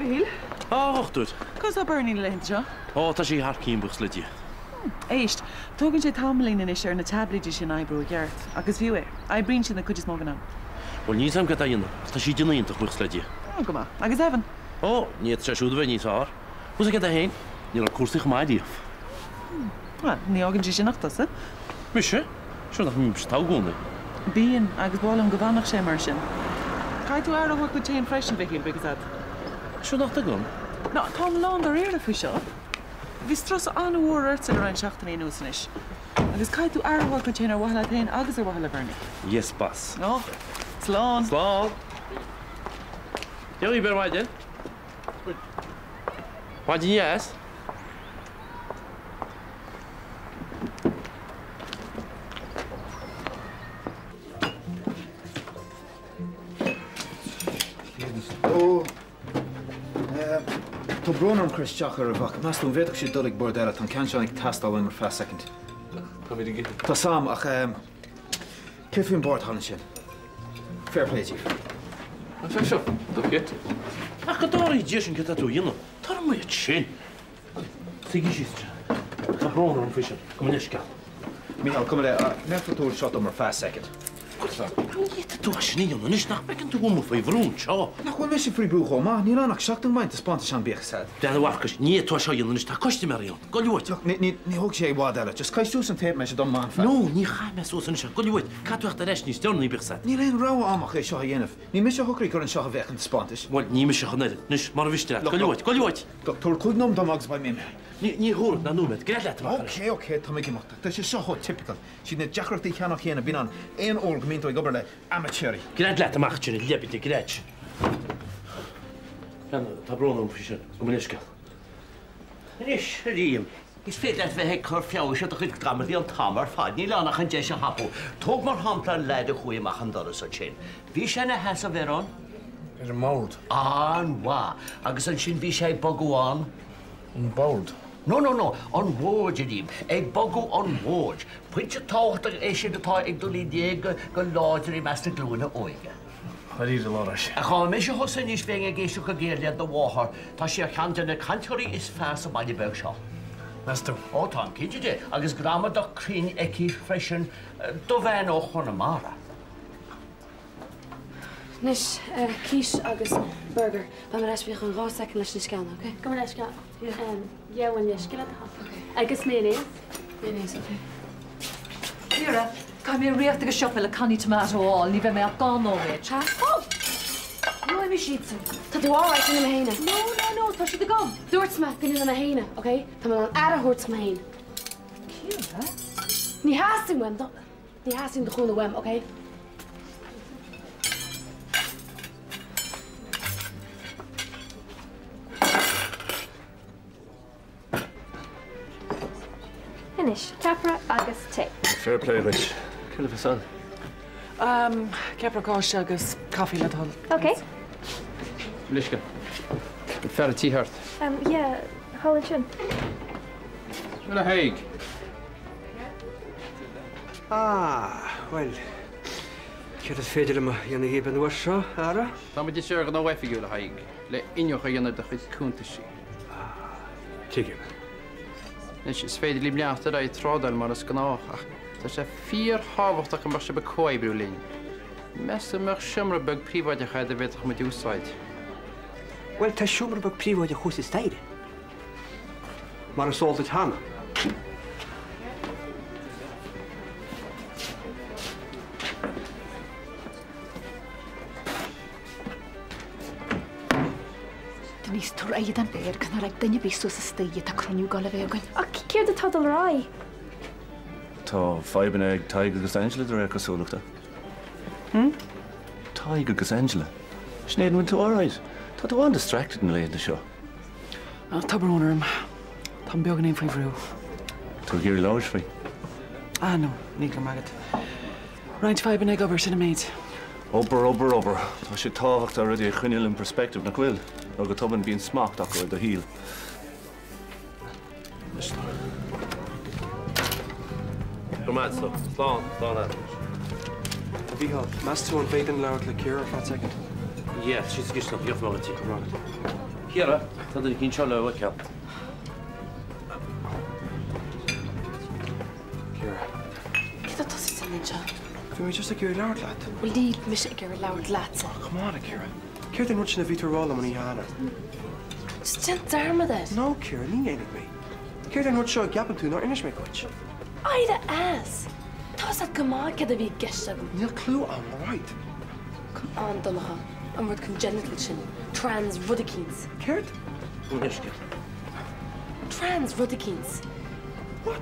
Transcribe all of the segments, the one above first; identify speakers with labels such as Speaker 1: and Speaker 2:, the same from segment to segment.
Speaker 1: Mhichíl.
Speaker 2: Á, a dhochtúir.
Speaker 1: Conas tá Bernie na laethanta seo?
Speaker 2: Ó, tá sí thar cionn, buíochas le Dia.
Speaker 1: Éist, tógann sé tamaillín anois ar na taibléidí sin oibriú i gceart, ach is fiú é. Oibríonn siad an cuid is mó den am.
Speaker 2: Bhuel, níl 's a'm cad tá a dhéanamh, ach tá sí ag déanamh iontach, buíochas le Dia.
Speaker 1: Ó, go maith. Agus Evan?
Speaker 2: Ó, ní fhéadfadh sé siúd a bheith níos fearr. Bhfuil 's agat é féin, ní raibh cúrsaí chomh maith ariamh.
Speaker 1: Bhuel, ní fhágann sé sin ach tusa.
Speaker 2: Mise? Sure nach mbímse togha i gcónaí.
Speaker 1: Bíonn, agus ba mhaith liom go bhfanfadh sé mar sin. Caithfidh tú aire a thabhairt duit féin freisin, Mhichíl, bíodh 'fhios a'd.
Speaker 2: Sure nach dtuigim.
Speaker 1: Ná, táim lándáiríre faoi seo. Bhí strus an-mhór ortsa le roinnt seachtainí anuas anois. Agus caithfidh tú aire a thabhairt duit féin ar mhaithe leat féin agus ar mhaithe le Bernie.
Speaker 2: Yes, boss.
Speaker 1: Ó, slán.
Speaker 2: Slán. Dia dhaoibh ar maidin. Maidin dheas.
Speaker 3: Ó, tá brón orm cur isteach oraibh ach meas tú an bhféadfadh sibh dul ag bord eile, tá an ceann seo ag teastáil uaim ar feadh soicind.
Speaker 4: Táimid ag ithe.
Speaker 3: Tá 's a'm ach céard faoin bord thall ansin? Fair play daoibh.
Speaker 4: Seo seo, do Kit.
Speaker 2: Ach go dtarraí Dia sinn cad tá tú a dhéanamh? Tar amuigh ansin! Suígí síos anseo. Tá brón orm faoi sin. Gabh mo leithscéal.
Speaker 3: Mícheál, gabh mo leith, an bhféadfá tabhairt seo dom ar feadh soicind?
Speaker 2: Ní fhéadfaidh tú é sin a dhéanamh anois, nach bhfeiceann tú go bhfuil mé faoi bhrú anseo?
Speaker 3: Nach bhfuil mise faoi bhrú chomh maith? Níl ann ach seachtain go mbeidh an taispeántas ann, bíodh 'fhios a'd.
Speaker 2: Breathnaigh a Mharcais, ní fhéadfaidh tú é seo a dhéanamh anois, tá custaiméirí ann. Goil uait.
Speaker 3: Look, ní, ní, ní thógfaidh sé i bhfad eile. Just caith suas an téip mbeidh sé dom amach
Speaker 2: No, ní chaithfidh mé suas anois é. Goil uait. Caithfidh tú theacht ar ais níos deireanaí, bíodh 'fhios a'd.
Speaker 3: Níl aon rogha a'm ach é seo a dhéanamh. Ní mise a shocraigh gur anseo a bheadh an taispeántas.
Speaker 2: Bhuel, ní mise ach an oiread. Anois, mura mhiste leat,
Speaker 3: Look,
Speaker 2: goil
Speaker 3: look.
Speaker 2: uait, goil uait!
Speaker 3: Look, tabhair 5 nóiméad dom agus beidh mé imithe.
Speaker 2: Ní, ní thabharfad ná nóiméad. Gread leat amach anois.
Speaker 3: Ok, ok, tá mé ag imeacht. Tá sé seo chomh typical. Siad na deacrachtaí ceannann céanna a bhíonn ann aon uair go mbíonn tú ag obair le amaitéirí.
Speaker 2: Gread leat amach ansin, a leibide, gread. Tá brón orm faoi sin. Gabh mo leithscéal.
Speaker 5: Anois, a Liam, is féidir leat bheith ag cur feabhais ar do chuid gramadaí an t-am ar fad, níl ann ach an deis a thapú. Tóg mar shampla an leaid a chuaigh amach an doras ansin. Bhí sé ina sheasamh ar an?
Speaker 4: Ar an mbord.
Speaker 5: An-mhaith. Agus ansin bhí sé ag bogadh an?
Speaker 4: An bord.
Speaker 5: No, no, no, an bhoird, a Liam. Ag bogadh an bhoird. Pointe tábhachtach é sin atá ag dul i léig go láidir i measc na glúine óige.
Speaker 4: Dáiríre, Labhráis.
Speaker 5: Ach dá mba mise thusa anois bheinn ag éisteacht go géar le do mháthair. Tá sí ar cheann de na cainteoirí is fearr sa bhaile beag seo.
Speaker 4: Meas tú?
Speaker 5: Ó, táim cinnte de. Agus gramadach cruinn aici freisin do bhean ó Chonamara.
Speaker 6: Anois, quiche agus burger. Beidh mé ar ais faoi cheann 2 soicind leis na sceana, ok?
Speaker 7: Gabh mo leithscéal. Gheobhainn leithscéal le do thoil. Agus mayonnaise.
Speaker 6: Mayonnaise, ok.
Speaker 8: Ciara, caithfidh mé ritheacht ag an siopa le cannaí tomato a fháil, ní bheidh mé ach 2 nóiméad.
Speaker 6: Sea?
Speaker 8: Ó! Gheobhaidh mise iadsan.
Speaker 6: Tá tú alright, déanfaidh mé féin é.
Speaker 8: No, no, no, tá siad agam.
Speaker 6: Dúirt mé go ndéanfaidh mé féin é, ok? Tá mé in ann aire a thabhairt dom féin.
Speaker 8: Ciara?
Speaker 6: Ní theastaíonn uaim do, ní theastaíonn do chúnamh uaim, ok?
Speaker 7: Anois, ceapaire agus tae.
Speaker 4: Fair play dhuit. Céard a bheas ann?
Speaker 1: Ceapaire cáise agus caife le do thoil.
Speaker 7: Ok.
Speaker 9: Leithscéal. An fear an tí thart?
Speaker 7: Yeah, thall ansin.
Speaker 9: Sin a Thaidhg.
Speaker 10: Ah, bhuel, céard is féidir liom a dhéanamh dhaoibh an uair seo, a fheara?
Speaker 9: Táimid anseo ar ghnó oifigiúil, a Thaidhg, le iniúchadh a dhéanamh ar do chuid cuntaisí.
Speaker 10: Tuigim.
Speaker 9: Anois, is féidir libh leanacht ar aghaidh ag trádáil mar is gnách, ach tá sé fíorthábhachtach go mbeadh sibh ag comhoibriú linn. Meas tú an mbeadh seomra beag príobháideach agat a bhféadfadh muid a úsáid?
Speaker 10: Bhuel, tá seomra beag príobháideach thuas an staighre, mar is eol duit cheana.
Speaker 11: Denise, tabhair aghaidh don bhéar, nár leag duine ar bith suas istoíche, tá cruinniú ag dul a bheith againn.
Speaker 7: Ach céard atá ag dul ar aghaidh?
Speaker 4: Tá fadhbanna ag Tadhg agus Angela de réir cosúlachta.
Speaker 1: Hm?
Speaker 4: Tadhg agus Angela. Sinéad, an bhfuil tú alright? Tá tú an-distracted na laethanta seo.
Speaker 1: Tá brón orm. Táim beagáinín faoi bhrú.
Speaker 4: Tú ag iarraidh labhairt faoi?
Speaker 1: Ah no, níl, go raibh maith agat. Roinnt fadhbanna ag obair, sin an méid.
Speaker 4: Obair, obair, obair. Tá sé tábhachtach rudaí a choinneáil in perspective, nach bhfuil? Nó go tobann bíonn smacht acu ar do shaol.
Speaker 2: Go maith, so. Slán, slán agat.
Speaker 10: A Mhícheáil, meas tú an bhféadfainn labhairt le Ciara ar feadh soicind?
Speaker 2: Yeah, tá sí sa gcisteanach, gheobhaidh mé dhuit í.
Speaker 10: Go raibh maith agat.
Speaker 2: Ciara, tá duine eicínt anseo le thú a fheiceáil.
Speaker 12: Ciara.
Speaker 6: Céard atá tusa ag déanamh anseo?
Speaker 12: Bhí mé just ag iarraidh labhairt leat.
Speaker 6: Bhuel níl mise ag iarraidh labhairt leatsa.
Speaker 12: Oh, come on, a Ciara. Céard é an rud sin a bhí tú a rá liom an oíche cheana?
Speaker 6: Just déan dearmad air.
Speaker 12: No, Ciara, ní dhéanfaidh mé. Céard é an rud seo a gceapann tú nár inis mé dhuit?
Speaker 6: Éirigh as! Tá fhios agat go maith céard a bhí i gceist agam.
Speaker 12: Níl clue a'm, alright?
Speaker 6: Come on, Donncha, an rud congenital sin, trans rud eicínt.
Speaker 12: Céard?
Speaker 2: An leithscéal.
Speaker 6: Trans rud eicínt.
Speaker 12: What?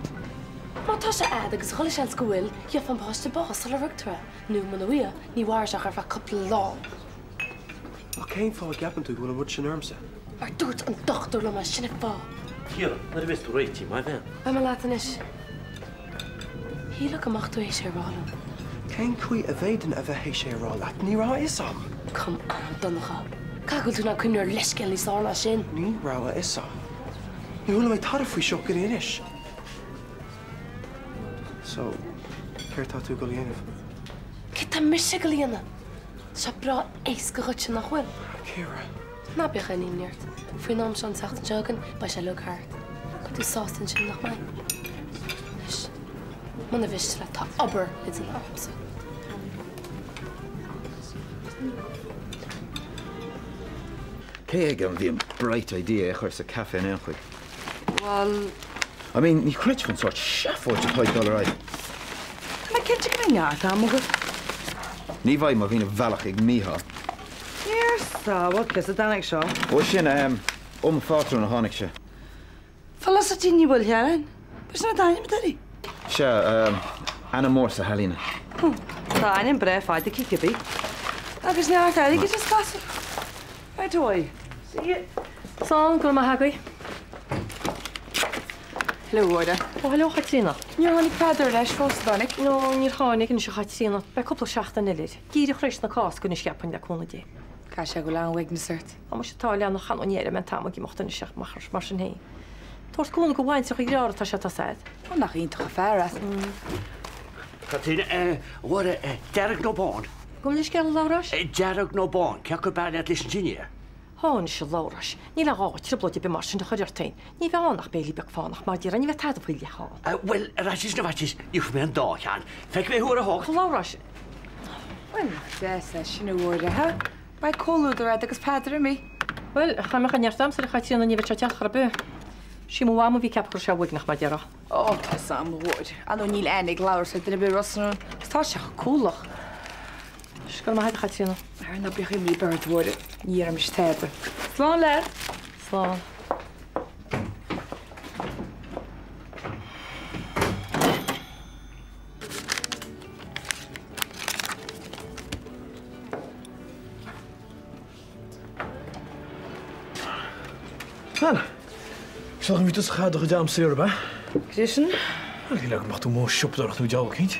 Speaker 6: Má tá sé a'd agus chuile seans go bhfuil, gheobhaidh an páiste bás sula rugtar é, nó muna bhfaighidh, ní mhairfidh sé ach ar feadh cúpla lá.
Speaker 12: Ach cén fáth a gceapann tú go bhfuil an rud sin ormsa?
Speaker 6: Mar dúirt an dochtúir liom é, sin an fáth.
Speaker 2: Ciara, nuair a bheas tú réitithe, a bhean.
Speaker 6: Beidh mé leat anois. Shílfeá go mbeadh tú théis é a rá liom.
Speaker 12: Cén chaoi a bhféadfainn a bheith théis é a rá leat? Ní raibh a fhios a'm.
Speaker 6: Come on, Donncha. Caithfidh go bhfuil tú in ann cuimhniú ar leithscéal níos fearr ná sin.
Speaker 12: Ní raibh a fhios a'm. Níor chuala mé tada faoi seo go dtí anois. So, céard tá tú ag dul a dhéanamh?
Speaker 6: Céard tá mise ag dul a dhéanamh? Tá sé breá éasca dhuitse, nach bhfuil?
Speaker 12: Ciara.
Speaker 6: Ná bíodh aon imní ort. Faoin am seo an tseachtain seo chugainn, beidh sé uilig thart. Beidh tú sásta ansin, nach mbeidh? Anois, muna mhiste leat, tá obair le déanamh agamsa.
Speaker 3: Cé aige a bhí an bright idea é a chur sa caife in aon chaoi?
Speaker 13: Bhuel.
Speaker 3: I mean, ní chreidfeá an sórt seafóid atá ag dul ar aghaidh.
Speaker 13: Tá mé cinnte go mbeidh neart ama agat.
Speaker 3: Ní bheidh má bhíonn a bhealach ag Mícheál.
Speaker 13: Níor sábháil ciosa dtáinig seo.
Speaker 3: Ó sin, ó mo phátrún a tháinig sé.
Speaker 13: Felicity Ní Mhaoilchiaráin, Ba sin an t-ainm atá uirthi.
Speaker 3: Sea, ainm mór sna healaíona.
Speaker 13: Tá ainm breá fada aici cibé. Agus neart airgid is cosúil. Right away. See you.
Speaker 8: Slán, go raibh maith agaibh.
Speaker 1: Hello, a Mháire.
Speaker 8: Ó, hello, a Chaitríona.
Speaker 1: Níor tháinig Peadar ar ais fós, a tháinig?
Speaker 8: No, níor tháinig anois, a Chaitríona. Beidh cúpla seachtain eile air. Díreach tar éis na Cásca anois, cheapfainn, le cúnamh Dé.
Speaker 13: Caithfidh sé go bhfuil an-uaigneas ort.
Speaker 8: Á, muise tá, a leanbh, chan ní airím an t-am ag imeacht anois ach mar sin féin. Tabhairt cúnamh do bhaintreach a dhearthára atá sé tá sad.
Speaker 13: Ó, nach iontach an fear é.
Speaker 5: Caitríona, a Mháire, dearg nó bán?
Speaker 8: Gabh mo leithscéal, a Labhráis?
Speaker 5: Dearg nó bán, cé acu ab fhearr leat leis an dinnéar?
Speaker 8: Á, anois, a Labhráis, níl aon ghá trioblóid ar bith mar sin a chur ort féin. Ní bheidh ann ach béilí beag fánach, mar a déarfá, ní bheidh tada faoi leith ann.
Speaker 5: Bhuel, ar fhaitíos na bhfaitíos, íocfaidh mé an dá cheann. Feicfidh mé thú ar a hocht.
Speaker 8: A Labhráis.
Speaker 13: Bhuel, nach deas é sin, a Mháire, ha? Beidh comhluadar agat agus Peadar imithe.
Speaker 8: Bhuel, cha mbeadh aon neart a'msa a Chaitríona, ní bheadh sé ag teacht chor ar bith. Sí mo mham a bhí ag ceapadh go raibh sé uaigneach, mar a déarfá.
Speaker 13: Ó, tá 'fhios a'm, a Mháire. Ar ndóigh níl aithne ag Labhrás ar dhuine ar bith i Ros na Rún agus tá sé chomh cúthalach.
Speaker 8: Go raibh maith agat, a Chaitríona.
Speaker 13: Ara ná bíodh imní ar bith ort, a Mháire. Ní dhéarfaidh mise tada. Slán leat!
Speaker 8: Slán.
Speaker 2: Bhuel, is dócha go mbíonn tusa ag caitheamh do chuid am saor, ab ea?
Speaker 13: Cad é sin?
Speaker 2: Bhuel, ní leor go mbeadh tú amuigh ag siopadóireacht nó deabhal eicínt.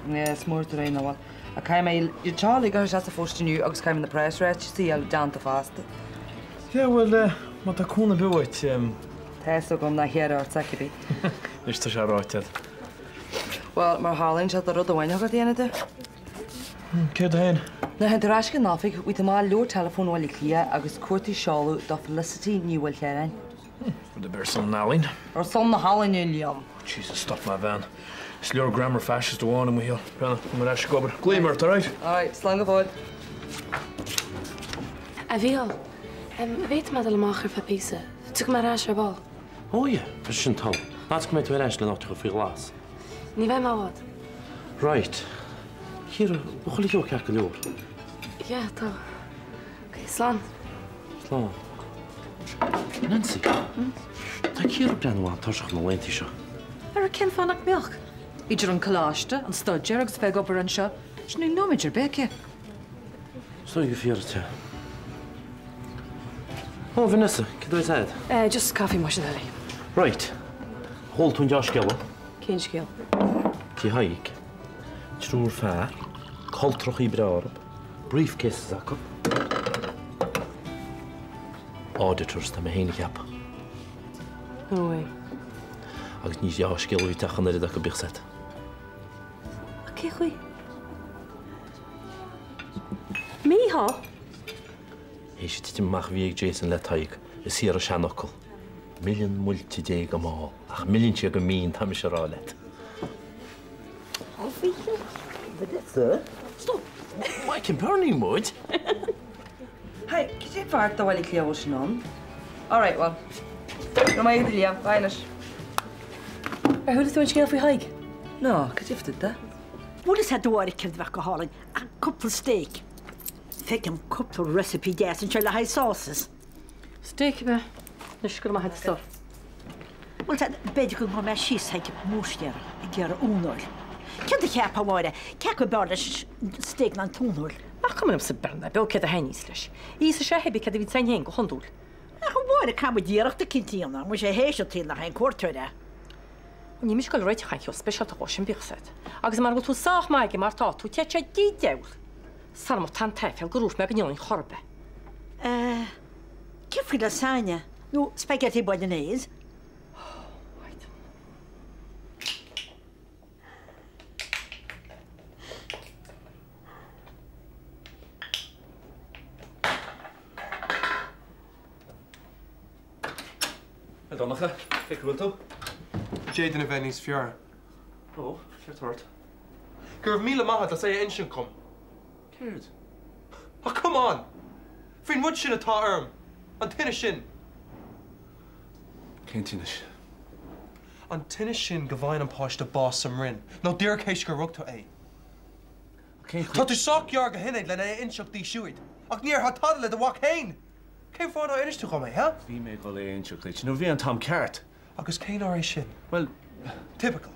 Speaker 13: Yeah, is mór do réim, bhuel. Ach caithfidh mé an teaghlaigh a chur isteach sa phost inniu agus caithfidh mé na preasráitis a fháil déanta fosta.
Speaker 2: Yeah, bhuel, má tá cúnamh ar bith uait.
Speaker 13: Tá fhios agam nach iarrfaidh ort cibé.
Speaker 2: Anois tá sé ráite agat.
Speaker 13: Bhuel, mar a tharlaíonn sé, tá rud amháin agat a dhéanamh di.
Speaker 2: Céard é féin?
Speaker 13: Nuair a théann tú ar ais chuig an oifig, bhí tú amach leabhar teileafóin Bhaile Átha Cliath agus cuartaigh seoladh do Felicity Ní Mhaoilchiaráin.
Speaker 2: Rud ar bith ar son na healaíne.
Speaker 13: Ar son na healaíne, Liam.
Speaker 2: Oh Jesus, stop mé a bhean. Is leor grammar fascist amháin i mo shaol. Breathnaigh, táim ar ais ag obair. Glaoim ort, alright?
Speaker 13: Alright, slán go fóill.
Speaker 6: A Mhícheáil, an bhféadfaidh mé dul amach ar feadh píosa? Tiocfaidh mé ar ais ar ball.
Speaker 2: Oh yeah, tá sé sin togha. Fhad is go mbeidh tú ar ais le nach dtiocfaidh faoi ghlas.
Speaker 6: Ní bheidh mé i bhfad.
Speaker 2: Right. Ciara, bhfuil chuile cheo ceart go leor?
Speaker 6: Yeah, tá. Ok, slán.
Speaker 2: Slán. Nancy, tá Ciara ag breathnú an-tuirseach na laethanta seo.
Speaker 8: Ara cén fáth nach mbeadh? Idir an coláiste, an staidéar agus bheith ag obair anseo, sin níl nóiméad ar bith aici.
Speaker 2: Is dóigh gur fíor duit é. Ó, Vanessa, cad é atá agat?
Speaker 6: Just caife muise eile.
Speaker 2: Right. Chuala tú an dea-scéala?
Speaker 6: Cén scéal?
Speaker 2: Tigh Thaidhg. Triúr fear, coltrachaí breá orthu, briefcases acu. Auditors, tá mé féin a cheapadh.
Speaker 6: No way.
Speaker 2: Agus ní dea-scéala a bhí ag teacht ón oiread acu, bíodh 's agat.
Speaker 6: Ach cé chaoi? Mícheál!
Speaker 2: Théis an titim amach a bhí ag Jason le Tadhg. Is fíor an seanfhocal, Milleann muilte Dé go mall, ach milleann sé go mín, tá mise a rá leat. Stop! Mike and Bernie muid!
Speaker 13: Hi, cad é fear do Bhaile Átha Cliath bhfuil sin ann? Alright, well. Go maith do Liam, bye anois.
Speaker 8: Ar chuala tú an scéal faoi Thadhg?
Speaker 13: Ná, cad é faoi deara?
Speaker 14: Bhfuil fhios a'd a Mháire céard a bheadh go hálainn ach cúpla steak. Feicim cúpla recipe deas anseo le haghaidh sauces.
Speaker 8: Steak ab ea? Anois, go raibh maith agat, a stór.
Speaker 14: Bhuel, tá, b'fhéidir go ngabhfaidh mé síos chuig m'bhúistéara ag iarraidh uaineoil. Céard a cheapfá, a Mháire, cé acu ab fhearr leis an steak ná an t-uaineoil?
Speaker 8: Nach cuma liomsa Berna, beo céard a thaitníos leis. Íosfaidh sé pé ar bith céard a bhíonns againn féin go hiondúil.
Speaker 14: Ach a Mháire, caithfidh muid iarracht eicínt a dhéanamh, muise théis an tsaoil nach aon cuairteoir é.
Speaker 8: Níl mise ag dul ag réiteach aon cheo speisialta dhó sin, bíodh 's a'd. Agus mara bhfuil tú sách maith aige mar tá tú, téadh sé dtí diabhal! Sara mba tan t-aiféal gur dhúirt mé go ndéanfainn chor ar bith.
Speaker 14: Eh, céard faoi lasagne? Nó spaghetti bolognese?
Speaker 8: Oh, I don't know.
Speaker 4: A Dhonncha, cén chaoi a bhfuil tú?
Speaker 12: D'fhéadfainn a bheith níos fearr.
Speaker 4: Ó, céard tá ort?
Speaker 12: Go raibh míle maith agat as é a insint dhom.
Speaker 4: Céard?
Speaker 12: Oh, come on! Faoin rud sin atá orm! An tinneas sin!
Speaker 4: Cén tinneas?
Speaker 12: An tinneas sin go bhfaigheann an páiste bás sa mbroinn, nó díreach théis gur rug tú é.
Speaker 4: Cén chaoi?
Speaker 12: Tá tú sách gearr go shoinéad len é a inseacht di siúd, ach ní dhéarfá tada le do mhac féin! Cén fáth nár inis tú dhom é, huh?
Speaker 4: Bhí mé ag dul é a inseacht duit nuair a bhí an t-am ceart.
Speaker 12: Agus cén uair é sin?
Speaker 4: Bhuel.
Speaker 12: Typical.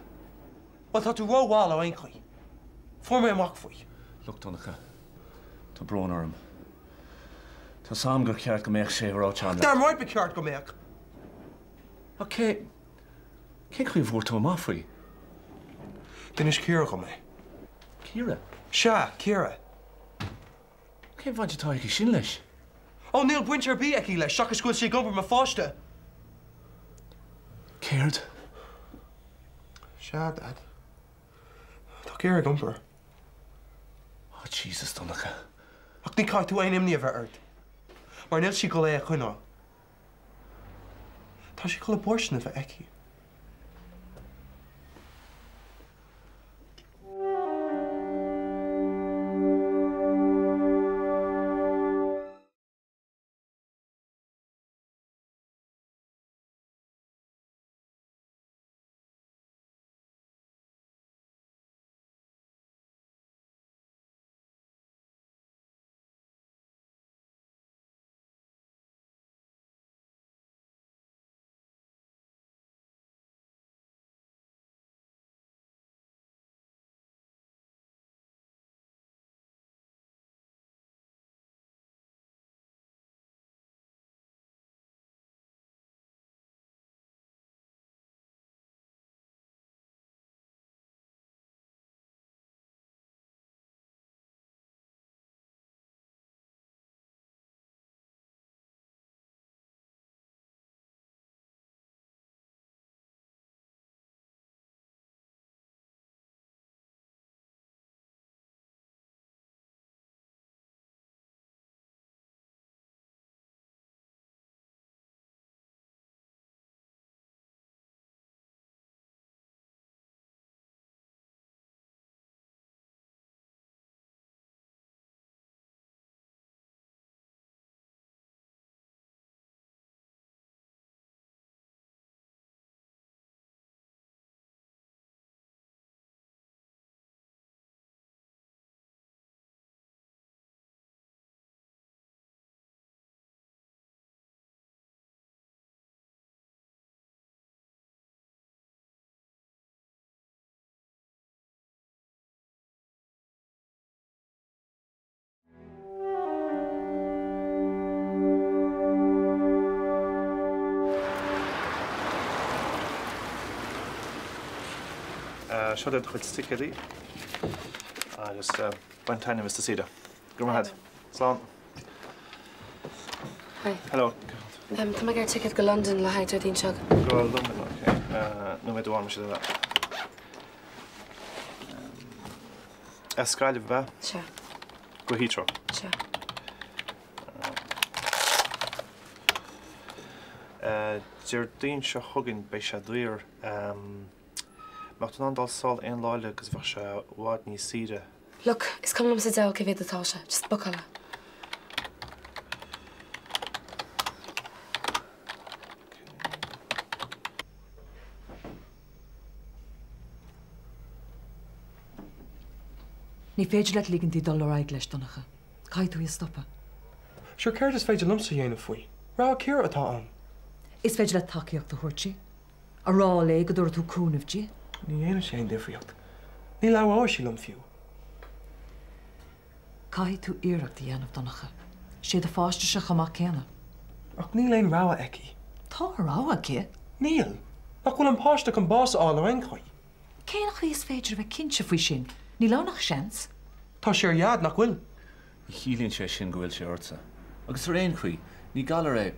Speaker 12: Bhuel, tá tú ró-mhall ar aon chaoi. Fuair mé amach faoi.
Speaker 4: Look, Donncha, tá brón orm. Tá 's a'm gur cheart go mbeadh sé ráite a'm leat.
Speaker 12: Damn right ba cheart go mbeadh!
Speaker 4: Ach cé, cén chaoi a bhfuair tú amach faoi?
Speaker 12: D'inis Ciara dhom é.
Speaker 4: Ciara?
Speaker 12: Sea, Ciara.
Speaker 4: Cén bhaint atá aici sin leis?
Speaker 12: Ó, níl baint ar bith aici leis, seachas go bhfuil sí ag iompar mo pháiste.
Speaker 4: Céard?
Speaker 12: Sea, Dad. Tá Ciara ag iompar.
Speaker 4: Oh, Jesus, Donncha.
Speaker 12: Ach ní caithfidh tú aon imní a bheith ort, mar níl sí ag dul é a choinneáil. Tá sí ag dul abortion a bheith aici.
Speaker 4: Seo do chuid ticéadaí agus bain taitneamh as do saoire. Go raibh maith agat. Slán.
Speaker 6: Hi.
Speaker 4: Hello.
Speaker 6: Tá mé ag iarraidh ticéad go Londain le haghaidh Déardaoin seo chugainn.
Speaker 4: Go Londain, ok. Nóiméad amháin, mise le. As Gaillimh, ab ea?
Speaker 6: Sea.
Speaker 4: Go Heathrow?
Speaker 6: Sea.
Speaker 15: Déardaoin seo chugainn beidh sé daor. Mbeadh tú in ann dul sall aon lá eile agus bheadh sé i bhfad níos saoire.
Speaker 6: Look, is cuma liom sa diabhal cé mhéad atá sé, just bookáil é.
Speaker 1: Ní féidir leat ligint di dul ar aghaidh leis, Donncha. Caithfidh tú í a stopadh.
Speaker 12: Sure céard is féidir liomsa a dhéanamh faoi? Rogha Ciara atá ann.
Speaker 1: Is féidir leat tacaíocht a thabhairt di. A rá léi go dtabharfaidh tú cúnamh di.
Speaker 12: Ní dhéanann sé aon difríocht. Ní labhróidh sí liom fiú.
Speaker 1: Caithfidh tú iarracht a dhéanamh, Donncha. Sé do pháistese chomh maith céanna.
Speaker 12: Ach níl aon rogha aici.
Speaker 1: Tá rogha aici.
Speaker 12: Níl. Nach bhfuil an páiste chun bás a fháil ar aon chaoi?
Speaker 1: Cén chaoi is féidir a bheith cinnte faoi sin? Níl ann ach seans.
Speaker 12: Tá sé ar Dhaid, nach bhfuil?
Speaker 4: Ní chiallaíonn sé sin go bhfuil sé ortsa. Agus ar aon chaoi, ní galar é,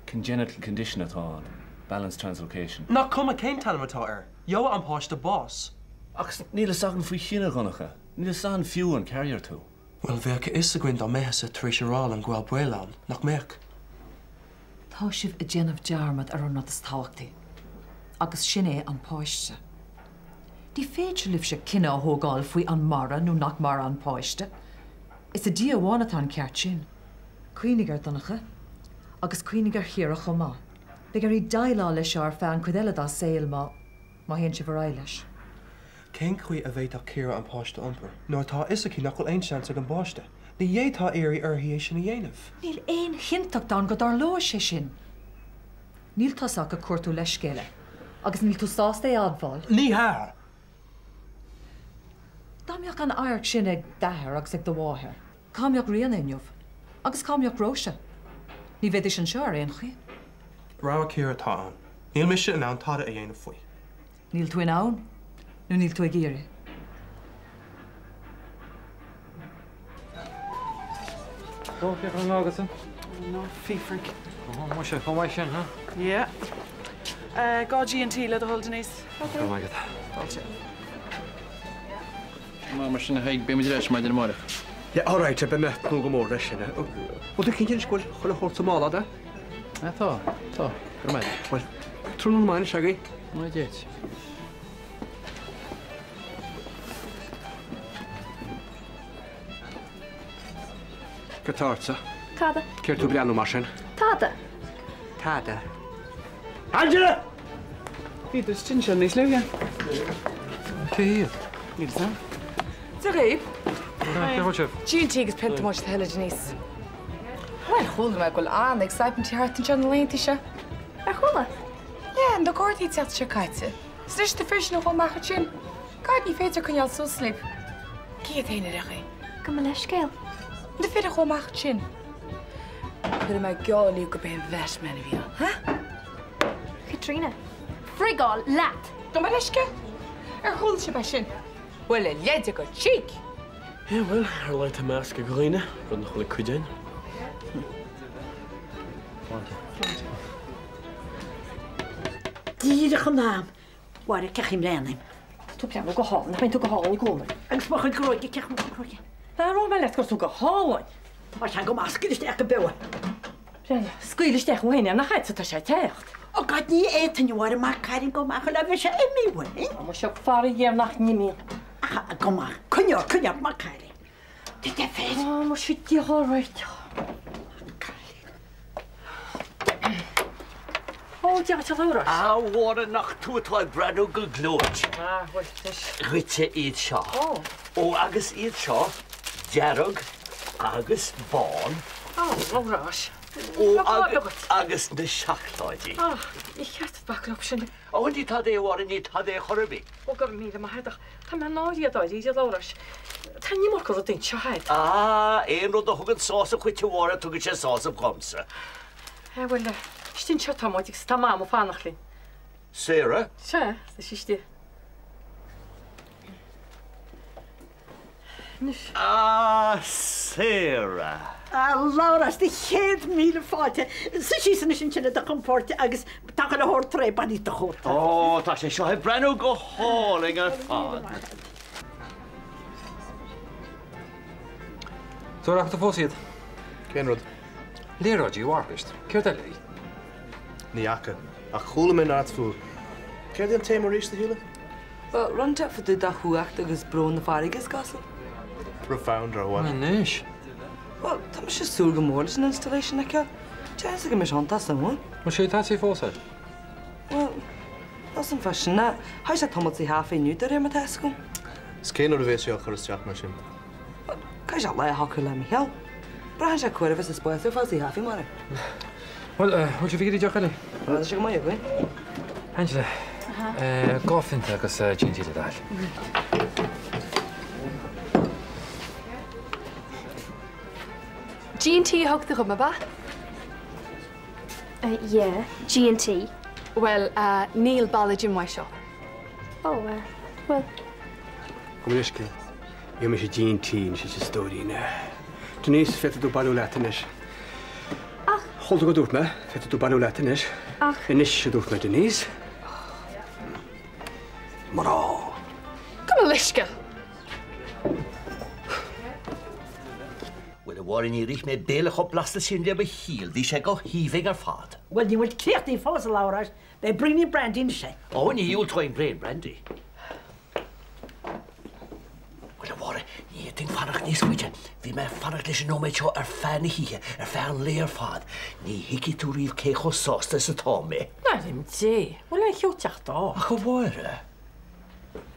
Speaker 4: congenital condition atá ann, balanced translocation.
Speaker 12: Nach cuma cén t-ainm atá air, gheobhaidh an páiste bás.
Speaker 4: Ach níl fhios againn faoi chine, a Dhonncha. Níl fhios againn fiú an carrier tú.
Speaker 12: Bhuel, bheadh a fhios againn dá mbeitheása tar éis a rá linn go raibh baol ann, nach mbeadh?
Speaker 1: Tá sibh ag déanamh dearmad ar an rud is tábhachtaí, agus sin é an páiste. Ní féidir libhse cinneadh a thógáil faoi an mara nó nach mara an páiste. Is ag Dia amháin atá an ceart sin. Cuimhnigh air, Donncha, agus cuimhnigh ar Chiara chomh maith. Beidh uirthi déileáil leis seo ar feadh an chuid eile dá saol má, má théann sibh ar aghaidh leis.
Speaker 12: Cén chaoi a bhféadfadh Ciara an páiste a iompar nuair atá a fhios aici nach bhfuil aon seans ag an bpáiste? Ní fhéadfá iarraidh uirthi é sin a dhéanamh.
Speaker 1: Níl aon chinnteacht ann go dtarlóidh sé sin. Níl tusa ach ag cuartú leithscéala agus níl tú sásta é a admháil.
Speaker 12: Ní hea!
Speaker 1: Dá mbeadh an adharc sin ag d'athair agus ag do mháthair, cá mbeadh Ríona inniu? Agus cá mbeadh Róise? Ní bheidís anseo ar aon chaoi.
Speaker 12: Rogha Ciara atá ann. Níl mise in ann tada a dhéanamh faoi.
Speaker 1: Níl tú in ann nó níl tú ag iarraidh?
Speaker 16: Ó, cén chaoi agatsa?
Speaker 1: Ná fiafraigh.
Speaker 16: Ó, muise, chomh maith sin, huh?
Speaker 1: Yeah. 2 G&T le do thoil, Denise.
Speaker 16: Go raibh maith agat.
Speaker 1: Fáilte.
Speaker 9: Má mar sin a Thaidhg, beidh muid ar ais maidin amárach.
Speaker 10: Yeah, all right, beidh mé ag tnúth go mór leis sin. Bhfuil tú cinnte anois go bhfuil chuile shórt sa mála agat?
Speaker 9: Ah, tá, tá. Go raibh maith agat.
Speaker 10: Bhuel, tráthnóna maith anois agaibh.
Speaker 9: Maith duit.
Speaker 10: Cad tá ortsa?
Speaker 7: Tada.
Speaker 10: Céard tú ag breathnú mar sin?
Speaker 7: Tada.
Speaker 10: Tada. Angela!
Speaker 1: Bhí tú istigh ansin níos luaithe.
Speaker 16: Cé hiad?
Speaker 1: Níl fhios a'm. Dia dhaoibh.
Speaker 16: Cén bhfuil sibh?
Speaker 17: G&T agus pionta más do thoil, a Denise. Bhuel, chuala mé go bhfuil an-excitement thart anseo na laethanta seo. Ar chuala? Yeah, na Gardaí an tseachtain seo caite. Is anois na fir sin a dhul amach ansin. God, ní féidir coinneáil suas libh. Cé hiad féin ar aon chaoi?
Speaker 7: Gabh mo leithscéal.
Speaker 17: Na fir a chuaigh amach ansin. Cuirfidh mé geall libh gurb é an Batman a bhí ann, ha?
Speaker 7: Caitríona, Frigáil leat!
Speaker 17: Gabh mo leithscéal. Ar chuala sibh é sin? Bhuel, a leide go cheek!
Speaker 2: Yeah, bhuel, ar a laghad tá meas ag dhaoine, rud nach bhfuil ag cuid againn.
Speaker 14: Díreach in am. Mháire, cén chaoi a mbreathnaím?
Speaker 8: Tá tú ag breathnú go hálainn, nach mbíonn tú go hálainn i gcónaí?
Speaker 14: Agus mo chuid gruaige, cén chaoi mo chuid gruaige?
Speaker 8: Ar ndóigh mé leat go raibh tú go hálainn.
Speaker 14: Tá sé go maith, scaoil isteach go beo é.
Speaker 8: Breathnaigh, scaoil isteach uainn é, nach ait atá sé ag teacht?
Speaker 14: Ó God, ní fhéadfainn, a Mháire, mac cailín go maith le bheith sé imithe uainn.
Speaker 8: Tá muise faraor nach n-imíonn.
Speaker 14: Ach go maith, coinneoir, coinneoir, mac cailín. Tá deifir.
Speaker 8: Tá muise Dia réiteach. Ó, Dia duit a Labhráis.
Speaker 5: A Mháire, nach tú atá ag breathnú go gleoite.
Speaker 8: Ah, bhuel, anois.
Speaker 5: Dhuitse iad seo.
Speaker 8: Ó.
Speaker 5: Ó, agus iad seo, dearg agus bán.
Speaker 8: Ó, a Labhráis.
Speaker 5: Ó, agus na seacláidí.
Speaker 8: Ah, ní cheart duit bacadh leo sin.
Speaker 5: Ó, ní tada é, a Mháire, ní tada é chor ar bith.
Speaker 8: Ó, go raibh míle maith agat. Tá mé náirithe dáiríre, a Labhráis. Tá an iomarca rudaí anseo a'd.
Speaker 5: Ah, aon rud a thugann sásamh dhuit, a Mháire, tugann sé sásamh dhomsa.
Speaker 8: Eh, bhuel, istigh anseo atá muid agus tá Mam ag fanacht linn.
Speaker 5: Sarah?
Speaker 8: Sea, tá sí istigh. Anois.
Speaker 5: Ah, Sarah!
Speaker 14: A Labhráis, do chéad míle fáilte. Suigh síos anois ansin ar do chompord agus tá chuile shórt réidh, bain do chóta.
Speaker 5: Ó, tá sé seo ag breathnú go hálainn ar fad.
Speaker 16: So ar fhaca tú fós iad?
Speaker 3: Cén rud?
Speaker 16: Léaráidí Mharcais. Céard eile í?
Speaker 12: Ní fhaca, ach chuala mé neart fúthu. Céard é an téama arís, a Shíle?
Speaker 13: Bhuel, rud inteacht fá dtaobh de chumhacht agus brón na farraige is cosúil.
Speaker 12: Profound ar mhaith.
Speaker 16: Anois.
Speaker 13: Bhuel, tá mise ag súil go mór leis an installation a fheiceáil. Tá fhios agam is iontach suimiúil.
Speaker 16: Bhfuil sé ag fós air?
Speaker 13: Bhuel, níl 'fhios a'm fá sin ach chaith sé tamall sa chaife inniu de réir mar atá 'fhios agam.
Speaker 12: Is cén uair a bhéas sé á chur isteach mar sin?
Speaker 13: Bhuel, caithfidh sé lá a shocrú le Micheál. Braitheann sé cá huair a bheas an spás ar fáil sa chaife mar.
Speaker 16: Bhuel, bhfuil sibh ag iarraidh deoch eile?
Speaker 13: Tá sé go maith againn.
Speaker 16: Angela, 2 phionta agus G&T le do thoil.
Speaker 6: G&T a thug tú dhom, ab ea?
Speaker 7: Yeah, G&T.
Speaker 6: Bhuel, níl boladh jin uaidh seo.
Speaker 7: Oh, bhuel.
Speaker 10: Gabh mo leithscéal. Gheobhaidh mise G&T anois a stóirín. Denise, féadfaidh tú bailiú leat anois.
Speaker 7: Ach.
Speaker 10: Chuala tú cad a dúirt mé? Féadfaidh tú bailiú leat anois.
Speaker 7: Ach.
Speaker 10: Anois, a dúirt mé, Denise. Mná.
Speaker 6: Gabh mo leithscéal.
Speaker 5: Bhuel, a Mháire, níor ith mé béile chomh blasta sin le mo shaol. Bhí sé go haoibhinn ar fad.
Speaker 14: Bhuel, ní bhfuil críochnaithe fós, a Labhráis. Beidh braoinín brandy anois é.
Speaker 5: Ó, ní dhiúltóinn braon brandy. Bhuel, a Mháire, ní fhéadfainn fanacht níos faide. Bhí mé ag fanacht leis an nóiméad seo ar feadh na hoíche, ar feadh an lae ar fad. Ní thuigfidh tú riamh cé chomh sásta is atá mé.
Speaker 8: Ainm Dé, bhfuil aon cheo teach dó?
Speaker 5: Ach a Mháire!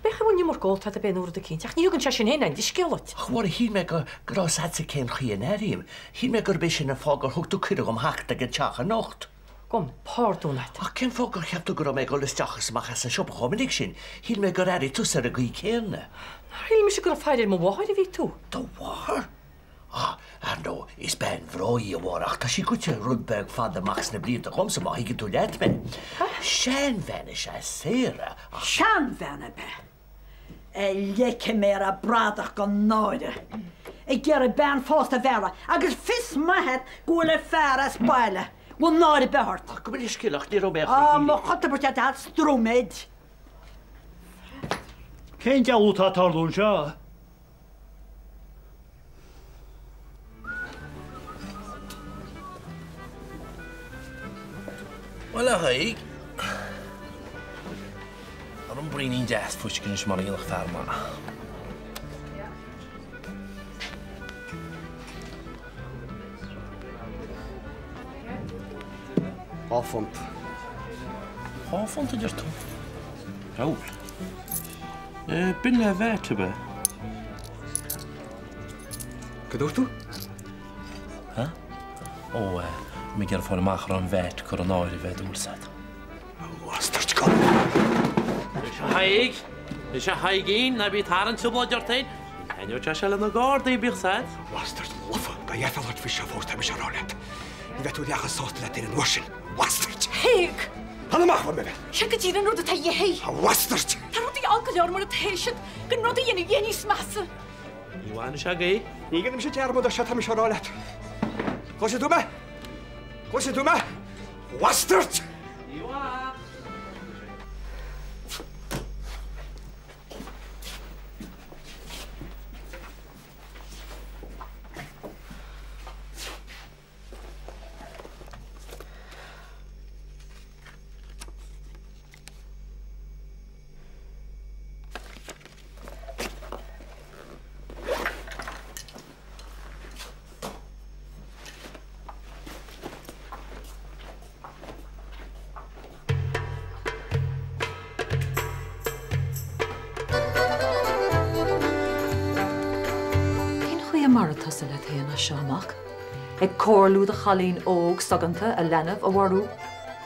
Speaker 8: B'fhéidir go bhfuil an iomarca ólta agat ab é nó rud eicínt, ach ní thugann sé sin aon leithscéal duit.
Speaker 5: Ach a Mháire, shíl mé go go raibh 'fhios a'dsa cén chaoi a n-airím. Shíl mé gurb é sin an fáth gur thug tú cuireadh dhom theacht ag an teach anocht.
Speaker 8: Gabhaim pardún ort.
Speaker 5: Ach cén fáth gur cheap tú go raibh mé ag dul isteach is amach as an siopa chomh minic sin? Shíl mé gur airigh tusa ar an gcaoi céanna.
Speaker 8: Nár shíl mise gur ag faire ar mo mháthair a bhí tú?
Speaker 5: Do mháthair? Ah, ar ndóigh, is bean bhreá í a Mháire, ach tá sí goite rud beag fada amach sna blianta dhomsa, má thuigeann tú leat mé. Seanbhean is ea Sarah, ach.
Speaker 14: Seanbhean ab ea? A leigfidh mé ar a bradach den náire! Ag iarraidh bean phósta a mhealladh agus fios maith a't go bhfuil a fear as baile. Bhfuil náire ar bith ort?
Speaker 5: Ach gabh mo leithscéal, ach ní raibh mé ach
Speaker 14: Á, mo chontabairt ar do struiméid!
Speaker 2: Cén diabhal atá ag tarlú anseo? Bhuel, a Thaidhg, ar an braoinín deas fuisce anois mar a dhéanfadh fear maith.
Speaker 10: £2.
Speaker 2: £2 a deir tú? Raoul. B'in le VAT, ab ea?
Speaker 10: Cad dúirt tú?
Speaker 2: Ha? Ó, mé ag iarraidh fáil amach an raibh an VAT curtha in áirithe an bhfuil 'fhios a'd.
Speaker 10: A bhastairt go!
Speaker 2: Anois a Thaidhg! Anois a Thaidhgín, ná bí ag tarraingt trioblóid ort féin! Ní thaitneoidh sé seo le na Gardaí, bíodh 'fhios a'd.
Speaker 10: A bhastairt lofa! Beidh aiféala ort faoi seo fós, tá mise á rá leat. Ní bheidh tú leath chomh sásta leat féin an uair sin, a bhastairt!
Speaker 11: Thaidhg!
Speaker 10: Fan amach uaim, a bhean!
Speaker 11: Sin go díreach an rud atá de dhíth.
Speaker 10: A bhastairt!
Speaker 11: Tá rudaí olc go leor mar atá siad, gan rud a dhéanamh iad níos measa.
Speaker 2: Ní bhaineann sé agaibh.
Speaker 10: Ní dhéanfaidh mise dearmad air seo, tá mise á rá leat. Cloiseann tú mé? Cloiseann tú mé? A bhastairt!
Speaker 2: Ní bhain.
Speaker 1: Cén chaoi a mairfidh tusa leat féin as seo amach? Ag comhairliú do chailín óg soghonta a leanbh a mharú?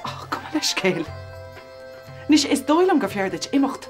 Speaker 17: Ó, gabh mo leithscéal. Anois, is dóigh liom gur fearr duit imeacht.